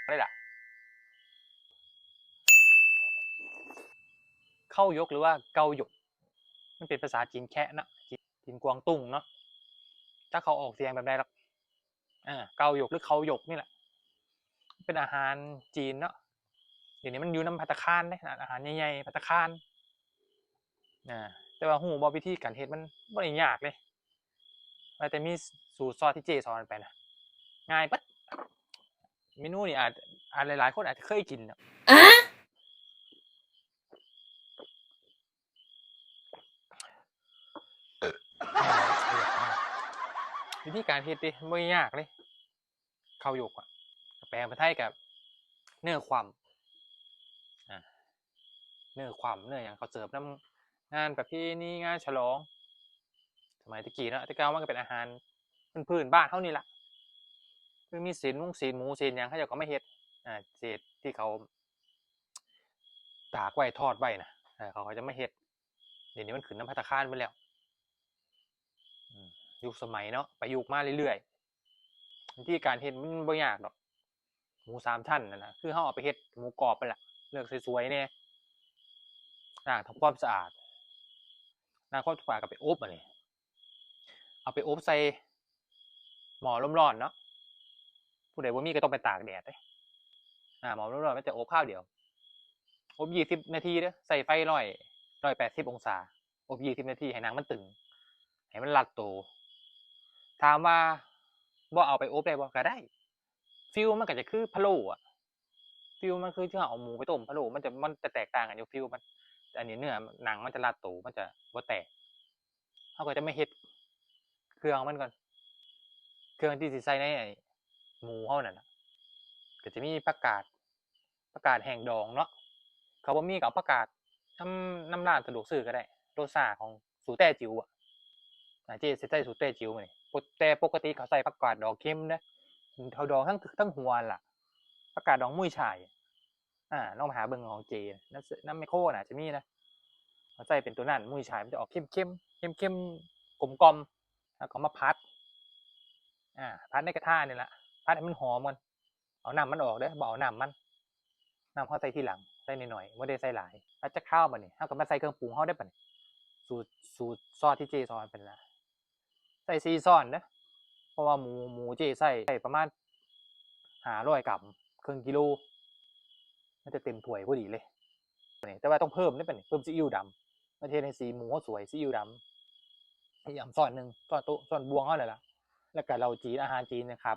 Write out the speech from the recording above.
ໄດ້ລະ. ເຂົ້າຢົກ ຫຼືວ່າເກົາຢົກ ມັນເປັນພາສາຈີນແຄະເນາະ ຈີນກວາງຕຸ້ງເນາະ ຈັກເຂົາອອກສຽງແບບໃດດອກ. ອາ ເກົາຢົກ ຫຼືເຂົ້າຢົກນີ້ແຫຼະ ເປັນອາຫານຈີນເນາະ. ດຽວນີ້ມັນຢູ່ນຳພັດຕາຄານເດ້ ອາຫານໃຫຍ່ໆ ພັດຕາຄານ. ອາ ແຕ່ວ່າຮູ້ບໍ່ ວິທີການເຮັດມັນບໍ່ໄດ້ຍາກເດ້ ວ່າແຕ່ມີສູດຊອດທີ່ເຈ້ສອນໄປນະ ງ່າຍເບິດ. ເມນູນີ້ອາດ ອາດຫຼາຍໆຄົນອາດຈະເຄີຍກິນເນາະ. ວິທີການເຮັດເດ້ ບໍ່ຍາກເດ້ ເຂົ້າຢົກອະ ແປເປັນໄທກໍເນີຄວ່ຳ ອາ ເນີຄວ່ຳ ເນີຫຍັງ ເຂົາເສີບນຳງານປະເພນີ ງານສະຫຼອງ ສະໄໝແຕ່ກີ້ເນາະ. ແຕ່ເກົ່າມັນກໍເປັນອາຫານພື້ນໆບ້ານເຮົານີ້ລະ ຄືມີຊີ້ນໝູ ຊີ້ນໝູ ຊີ້ນຫຍັງ ເຂົາເຈົ້າກໍມາເຮັດ ອາ ເສດທີ່ເຂົາຕາກໄວ້ ທອດໄວ້ນະ ເຂົາກໍຈະມາເຮັດ. ດຽວນີ້ມັນຂຶ້ນນຳພັດຕາຄານເບິດແລ້ວ ອືມ ຍຸກສະໄໝເນາະ ປະຍຸກມາເລື້ອຍໆ. ວິທີການເຮັດມັນບໍ່ຍາກດອກ ໝູສາມຊັ້ນນັ້ນນະ ຄືເຮົາເອົາໄປເຮັດໝູກອບນັ້ນລະ ເລືອກສວຍໆແດ່ ລ້າງທຳຄວາມສະອາດ ລ້າງຄວາມສະອາດກໍໄປອົບ ອັນນີ້ເອົາໄປອົບໃສ່ໝໍ້ລົມຮ້ອນເນາະ. ຜູ້ໃດບໍ່ມີກໍຕ້ອງໄປຕາກແດດເດ້ ອາ ໝໍ້ລົມຮ້ອນມັນຈະອົບຄາວດຽວ ອົບ ຊາວ ນາທີເດີ ໃສ່ໄຟຮ້ອຍ ຮ້ອຍແປດສິບອົງສາ ອົບ ຊາວ ນາທີ ໃຫ້ໜັງມັນຕຶງ ໃຫ້ມັນລັດໂຕ. ຖາມວ່າບໍ່ເອົາໄປອົບໄດ້ບໍ່? ກໍໄດ້ ຟີລມັນກໍຈະຄືພະໂລ້ອະ ຟີລມັນຄືທີ່ເຮົາເອົາໝູໄປຕົ້ມພະໂລ້ ມັນຈະ ມັນຈະແຕກຕ່າງກັນຢູ່ ຟີລມັນ. ອັນນີ້ເນື້ອໜັງມັນຈະລັດໂຕ ມັນຈະບໍ່ແຕກ. ເຮົາກໍຈະມາເຮັດເຄື່ອງມັນກ່ອນ ເຄື່ອງທີ່ຊິໃສ່ໃນ ໄອ້ ໝູເຮົານັ້ນນະ ກໍຈະມີຜັກກາດ ຜັກກາດແຫ້ງດອງເນາະ. ຖ້າບໍ່ມີກໍເອົາຜັກກາດນຳ ນຳຮ້ານສະດວກຊື້ກໍໄດ້ ໂລຊາຂອງສູແຕ້ຈິວອະ ອາ ເຈ້ຊິໃສ່ສູແຕ້ຈິວມື້ນີ້. ແຕ່ປົກກະຕິເຂົາໃສ່ຜັກກາດດອງເຄັມເດ້ ເຂົາດອງທັງ ທັງຫົວຫັ້ນລະ ຜັກກາດດອງມຸ້ຍຊ່າຍ. ອາ ລອງໄປຫາເບິ່ງຂອງເຈ ນຳ ນຳແມກໂຄໜ້າຈະມີນະ ເຂົາໃສ່ເປັນໂຕນັ້ນ ມຸ້ຍຊ່າຍມັນຈະອອກເຄັມໆ ເຄັມໆ ກົມກ່ອມ. ແລ້ວກໍມາຜັດ ອາ ຜັດໃນກະທະນີ້ລະ ຜັດໃຫ້ມັນຫອມກ່ອນ. ເອົານ້ຳມັນອອກເດີ ບໍ່ເອົານ້ຳມັນ ນ້ຳເຮົາໃສ່ທີຫຼັງ ໃສ່ໜ້ອຍໆ ບໍ່ໄດ້ໃສ່ຫຼາຍ. ຫຼັງຈາກຄາວບາດນີ້ ເຮົາກໍມາໃສ່ເຄື່ອງປຸງເຮົາເດີ ບາດນີ້ ສູດ ສູດຊອດທີ່ເຈ້ສອນໄປນັ້ນລະ ໃສ່ສີ່ຊ້ອນເດີ ເພາະວ່າໝູ ໝູເຈ້ໃສ່ ໃສ່ປະມານຫ້າຮ້ອຍກຣາມ ເຄິ່ງກິໂລ ມັນຈະເຕັມຖ້ວຍພໍດີເລີຍ. ແຕ່ວ່າຕ້ອງເພີ່ມເດ້ ບາດນີ້ເພີ່ມຊີອິ້ວດຳ ມັນຈະເຮັດໃຫ້ສີໝູເຮົາສວຍ. ຊີອິ້ວດຳ ອີກຢ່າງຊ້ອນໜຶ່ງ ຊ້ອນໂຕະ ຊ້ອນບ່ວງເຮົານັ້ນລະ. ແລ້ວກໍເຫຼົ້າຈີນ ອາຫານຈີນຂາດ